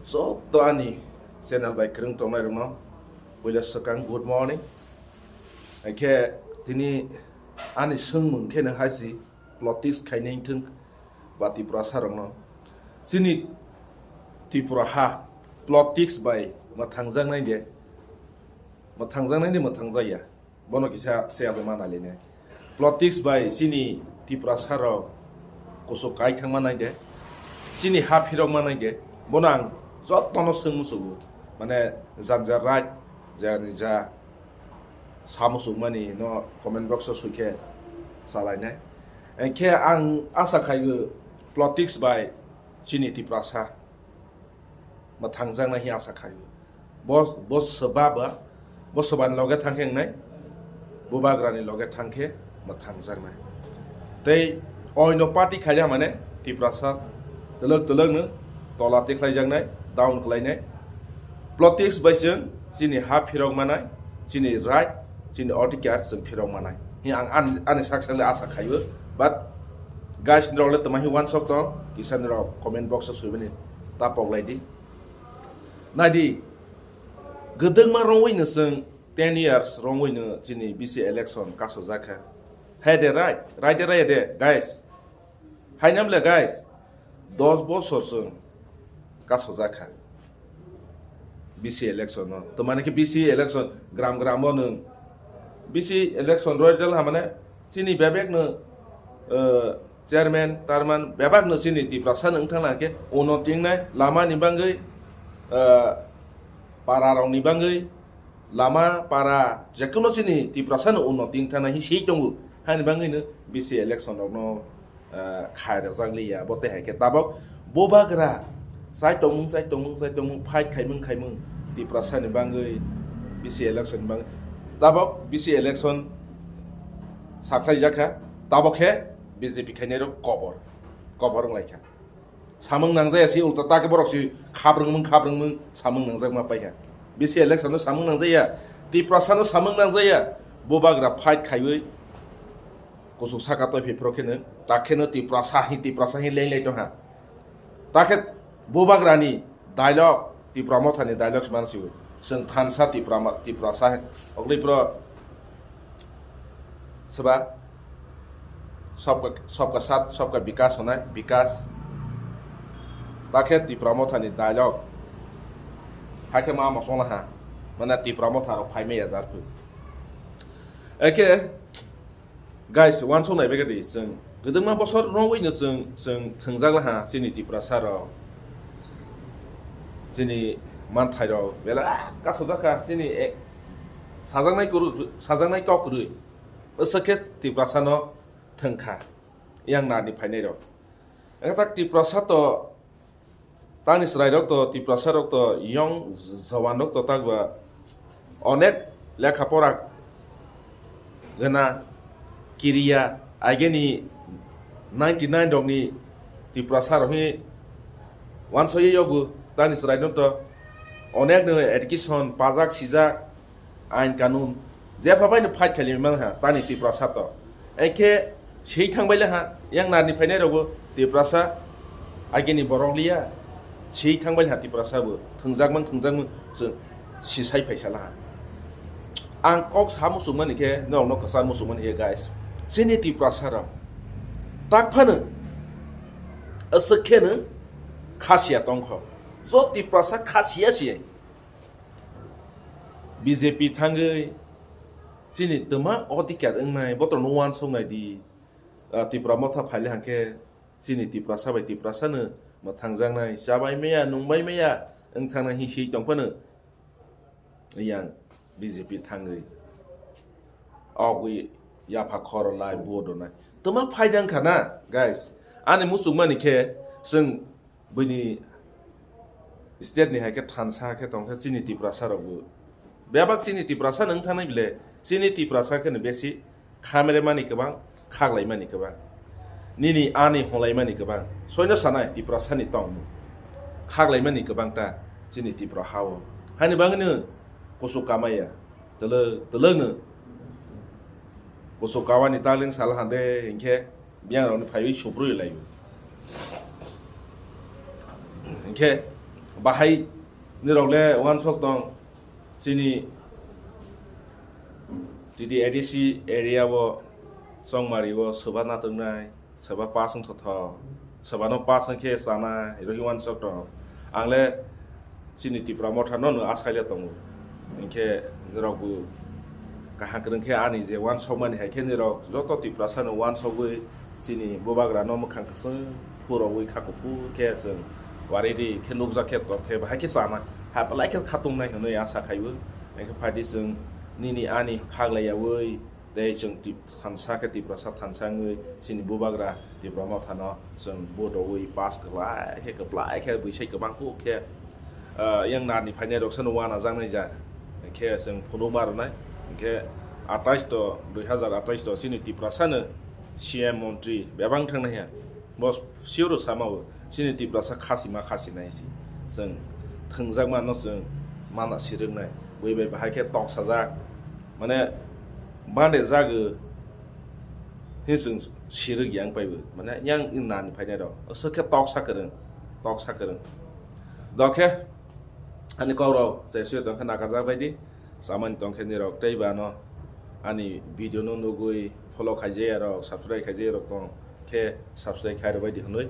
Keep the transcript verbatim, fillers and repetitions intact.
Joto ani channel bai kwrwng tongnai rokno puila swkang good morning. Haikhe tini ani swngmung khe no hai si politics khainai wngthwng ba Tiprasa rokno. Chini Tripura ha politics bai mwthangjaknai de, mwthangjaknai de mwthangjakya. Bono kisa se abo ma nailainai. Politics bai chini Tiprasa rok kuchuk kai thangma nai de, chini ha phirokma nai de, bono ang jotono swng musugo. Mane jang ja right, jani ja sa musukmani no comment box o sui khe chalainai. Enkhe ang asa khai o politics bai chini Tiprasa mwthangjaknai hi asa khai o. Bo, bo swba ba, bo swbani loge thang khe wngnai, bubagrani loge thang khe mwthangjaknai. Tei oino party khaida mane Tiprasa twlwk twlwkno tola tikhlaijaknai, down khlainai. Politics bai chwng chini ha phirok manai, chini right, chini odhikar chwng phirok manai. Hi ang ani, ani sak sakle asa khai o, but guys nirok le twma hi wansok tong, kisa nirok comment box o swibani ta poklai di. Naidi, gwdwkma rongwi no chwng ten years rongwi no chini B C election kasojak kha. Hai de right, right de right de, guys. Hai nam le guys, dos bosor chwng kasojak kha. B C election no. To mane ki B C election gram gram o nwng B C election result ha mane chini bebek no, eh, chairman, tarman bebak no chini Tiprasa no wngthang lang khe uno tingnai lama ni bangwi, eh, para rok ni bangwi lama para jekono chini Tiprasa no uno tingthang nai hi swi tongo. Hani bangwi no B C election rok no, eh, khai rwjak liya, bo tei hai khe tabok bubagra chai tongmung, chai tongmung, chai tongmung, fight khaimung, khaimung Tiprasa ni bangwi, B C election ni bangwi. Tabok B C election sakhlai jak kha, tabok khe B J P khainai rok kobor, kobor wng lai kha. Samung nangjaya si ulta ta khe borok si khabrwngmung, khabrwngmung samung nangjak ma pai kha. B C election no samung nangjaya, Tiprasa no samung nangjaya, bubagra fight khaiwi. Kuchuk saka toi phai phro kheno, ta kheno Tiprasa hi, Tiprasa hi leng lai tong ha. Ta khe bubagrani dialogue, Tipra Mothani dialogue se mansi. Chwng thansa Tipra ma-, Tiprasa, ogli pro seba, sabka, sabka sat, sabka bikas honai, bikas. Ta khe Tipra Mothani dialogue. Hakhe ma mosong ha, mana Tipra Motha rok phai maya jar phu. Eke, Guys, wansuk nai bagwi di, chwng kwdwkma bosor rwngwi no chwng, chwng thwngjak laha chini Tiprasa rok. Chini manthai rok belai kasojak kha, chini e, sajaknai kwrwi, sajaknai kok kwrwi. Aswk khe Tiprasa no thwng kha, yang nani phainai rok. Wngkha tak Tiprasa to Tani chwrairok to, Tiprasarok to, young jawanrok to takba onek lekha pora gwnang kiriya, ageni ninety nine rokni Tiprasarok hi wansoi yogo. Tani chwrairok to onekno education pajak sijak, ain kanun jepha bai no fight khailai man ha tani Tiprasa to. Enkhe swi thangbai le ha, yang nani phainai rogo Tiprasa agini borok liya. Swi thangbai le ha Tiprasa bo thwngjak mang, thwngjak mang, chwng sisai phaisa la ha. Ang kok sa muchung mani khe, norok no kwchar muchung mani khe, guys, chini Tiprasa rok tak phano aswk khe no kha siya tong kho. Jo Tiprasa kha siya siya. B J P thangwi chini twma odhikar wngnai, botorno uansuknai di. Ah, Tipra Motha phaile hangkhe chini Tiprasa bai Tiprasano mwthangjaknai, chabai maya, nungbai maya wngthangnai hinwi swi tongphano yang B J P thangwi ogwi yapha khorolai vote rwnai. Twma phaida wngkha na, guys? Ani muchungmani khe chwng Buini state ni hai khe thansa khe tong khe chini Tiprasa rok bo. Bebak chini Tiprasa no wng thang nai bile, chini Tiprasa khe no besi khamre mani kwbang, khaklai mani kwbang. Nini ani holai mani kwbang. Soino sanai Tiprasa ni tongmung. Khaklai mani kwbang ta chini Tipra ha o. Hani bangwi no kuchuk kamaya. Twlwk, twlwk no. Kuchuk kawani taleng sal hande hinkhe biyang rokni phaiwi suprui lai. Hinkhe Bahai nirok le uansuk tong, chini T T A D C area o Chongmari o soba natuknai, soba pass wng thotho, soba no pass wng khe chanai, rogwi uansuk tong. Ang le chini Tipra Motha no no asaile tongo. Hinkhe nirok bo kaham kwrwng khe ani je uansukmani hai khe nirok joto Tiprasa no uansugwi chini bubagra no mwkhang kwchwng phurogwi kha kuphur khe chwng waridi khe nukjak khe tok khe bahai khe chana ha belai khe khatung nai hwnwi asa khaiwi. Hinkhe phaidi chwng nini ani khaglaiyawi tei chwng tip-, thansa khe Tiprasa thansa wngwi chini bubagra Tipra Motha no chwng vote rogwi pass kwlai khe kwplai khe bwsai kwbang kuk khe, ah, yang narni phainai rok sano uanajaknai ja khe chwng phunukma rwnai. Hinkhe atais to, dui hazar atais to chini Tiprasa no C M montri bebak thangna hiya. Bo sure sama o chini Tiprasa khasima khasinai si. Chwng thwngjakma no chwng mana sirwknai. Bui bai bahai khe tok sajak. Mane bande jago hi chwng sirwk yang paibo. Mane yang nani phainai rok. Aswk khe tok sa kwrwng. Tok sa kwrwng. Dokhe ani kok rok se sui tong khe nakajak bai di. Samani tong khe nirok tei ba no ani video no nugwi follow khaijaya rok, subscribe khaijaya rok tong khe subscribe khai rwbai di hwnwi.